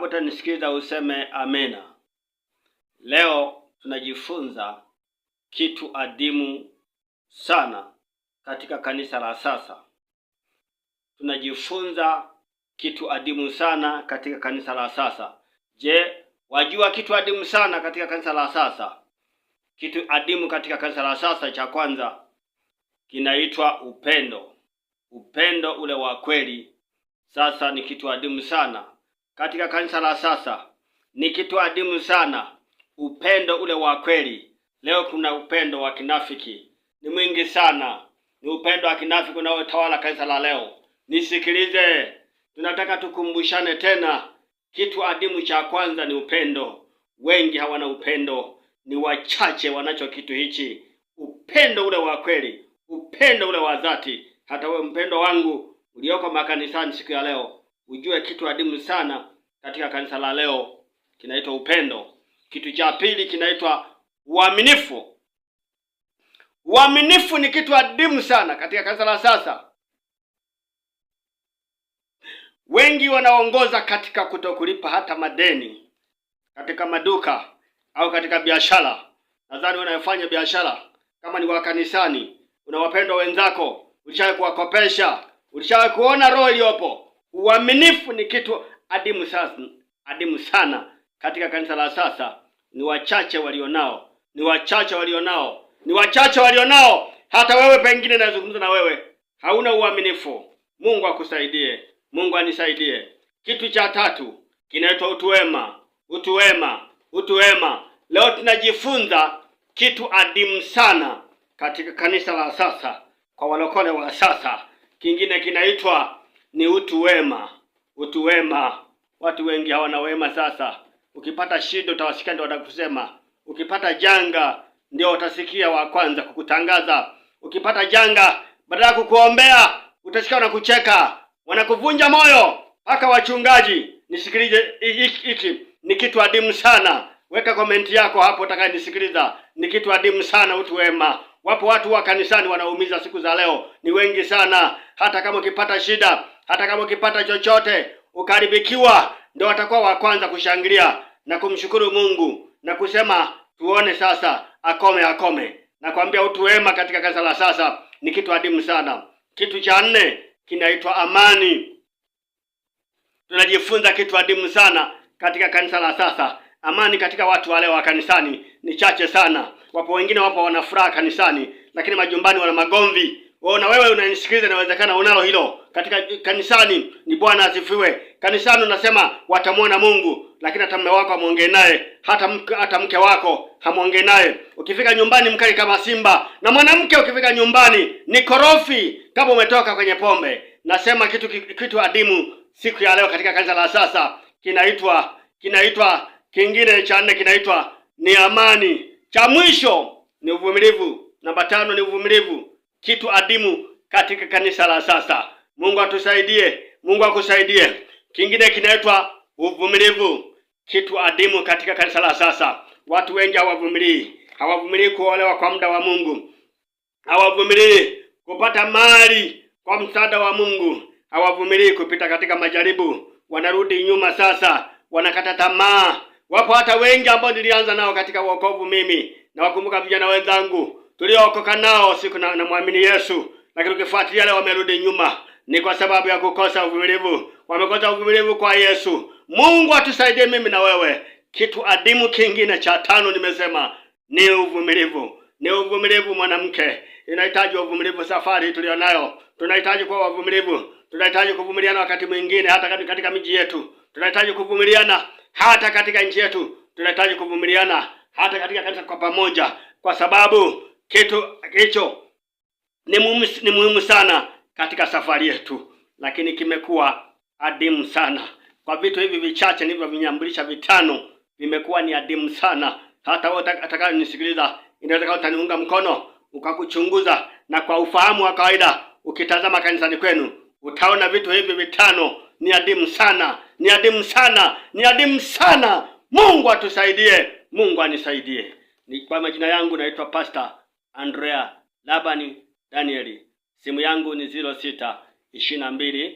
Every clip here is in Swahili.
Kama utanisikiliza useme amena. Leo tunajifunza kitu adimu sana katika kanisa la sasa. Tunajifunza kitu adimu sana katika kanisa la sasa. Je, wajua kitu adimu sana katika kanisa la sasa? Kitu adimu katika kanisa la sasa, cha kwanza kinaitwa upendo. Upendo ule wa kweli sasa ni kitu adimu sana katika kanisa la sasa, ni kitu adimu sana upendo ule wa kweli. Leo kuna upendo wa kinafiki ni mwingi sana, ni upendo wa kinafiki unaotawala kanisa la leo. Nisikilize, tunataka tukumbushane tena, kitu adimu cha kwanza ni upendo. Wengi hawana upendo, ni wachache wanacho kitu hichi, upendo ule wa kweli, upendo ule wa dhati. Hata wewe mpendo wangu ulioko makanisani siku ya leo, ujue kitu adimu sana katika kanisa la leo kinaitwa upendo. Kitu cha pili kinaitwa uaminifu. Uaminifu ni kitu adimu sana katika kanisa la sasa. Wengi wanaongoza katika kutokulipa hata madeni katika maduka au katika biashara. Nadhani wanayofanya biashara kama ni wa kanisani, una wapendwa wenzako, ulishawahi kuwakopesha, ulishawahi kuona roho iliyopo. Uaminifu ni kitu adimu sana, adimu sana katika kanisa la sasa. Ni wachache walionao, ni wachache walionao, ni wachache walionao. Hata wewe pengine nazungumza na wewe, hauna uaminifu. Mungu akusaidie, Mungu anisaidie. Kitu cha tatu kinaitwa utu wema, utu wema, utu wema. Leo tunajifunza kitu adimu sana katika kanisa la sasa, kwa walokole wa sasa. Kingine kinaitwa ni utu wema, utu wema. Watu wengi hawana wema sasa. Ukipata shida utawasikia ndio watakusema. Ukipata janga ndio utasikia wa kwanza kukutangaza. Ukipata janga, badala ya kukuombea utasikia wanakucheka, wanakuvunja moyo. Mpaka wachungaji, nisikilize, hiki ni kitu adimu sana. Weka komenti yako hapo utakayenisikiliza. Ni kitu adimu sana, utu wema. Wapo watu wa kanisani wanaumiza siku za leo, ni wengi sana. Hata kama ukipata shida, hata kama ukipata chochote ukaribikiwa, ndio watakuwa wa kwanza kushangilia na kumshukuru Mungu na kusema tuone sasa, akome akome. Nakwambia utu wema katika kanisa la sasa ni kitu adimu sana. Kitu cha nne kinaitwa amani. Tunajifunza kitu adimu sana katika kanisa la sasa. Amani katika watu wale wa kanisani ni chache sana. Wapo wengine wapo wana furaha kanisani, lakini majumbani wana magomvi. Wewe na wewe unanisikiliza, inawezekana unalo hilo katika kanisani. Ni Bwana asifiwe. Kanisani unasema watamwona Mungu, lakini hata mume wako hamwongee naye, hata mke wako hamwongee naye. Ukifika nyumbani mkali kama simba, na mwanamke ukifika nyumbani ni korofi kama umetoka kwenye pombe. Nasema kitu adimu siku ya leo katika kanisa la sasa kinaitwa kingine cha nne kinaitwa ni amani. Cha mwisho ni uvumilivu. Namba 5 ni uvumilivu, kitu adimu katika kanisa la sasa. Mungu atusaidie, Mungu akusaidie. Kingine kinaitwa uvumilivu, kitu adimu katika kanisa la sasa. Watu wengi hawavumilii, hawavumilii kuolewa kwa muda wa Mungu, hawavumilii kupata mali kwa msaada wa Mungu, hawavumilii kupita katika majaribu, wanarudi nyuma sasa, wanakata tamaa. Wapo hata wengi ambao nilianza nao katika wokovu mimi, na wakumbuka vijana wenzangu tuliookoka nao siku na muamini Yesu, lakini ukifuatilia leo wamerudi nyuma. Ni kwa sababu ya kukosa uvumilivu. Wamekosa uvumilivu kwa Yesu. Mungu atusaidie mimi na wewe. Kitu adimu kingine cha tano nimesema ni uvumilivu. Ni uvumilivu mwanamke, inahitaji uvumilivu. Safari tulionayo tunahitaji kuwa wavumilivu, tunahitaji kuvumiliana wakati mwingine hata katika miji yetu, tunahitaji kuvumiliana hata katika nchi yetu, tunahitaji kuvumiliana hata katika kanisa kwa pamoja, kwa sababu kitu hicho ni muhimu sana katika safari yetu, lakini kimekuwa adimu sana. Kwa vitu hivi vichache nilivyovinyambulisha vitano, vimekuwa ni adimu sana. Hata wewe utakayenisikiliza, inaweza utaniunga mkono ukakuchunguza, na kwa ufahamu wa kawaida ukitazama kanisani kwenu utaona vitu hivi vitano ni adimu sana, ni adimu sana, ni adimu sana. Mungu atusaidie, Mungu anisaidie. Ni kwa majina yangu naitwa Pastor Andrea Labani Danieli. Simu yangu ni 06 22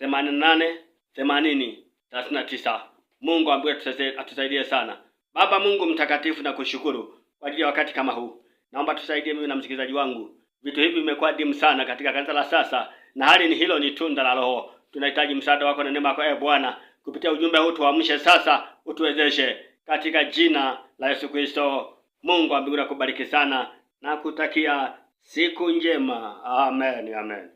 88 80 39. Mungu ambaye atusaidie sana. Baba Mungu mtakatifu, na kushukuru kwa ajili ya wakati kama huu. Naomba tusaidie mimi na msikilizaji wangu. Vitu hivi vimekuwa dimu sana katika kanisa la sasa, na hali ni hilo ni tunda la Roho. Tunahitaji msaada wako na neema yako, e Bwana, kupitia ujumbe huu tuamshe sasa, utuwezeshe katika jina la Yesu Kristo. Mungu wa mbinguni akubariki sana na kutakia siku njema. Amen, amen.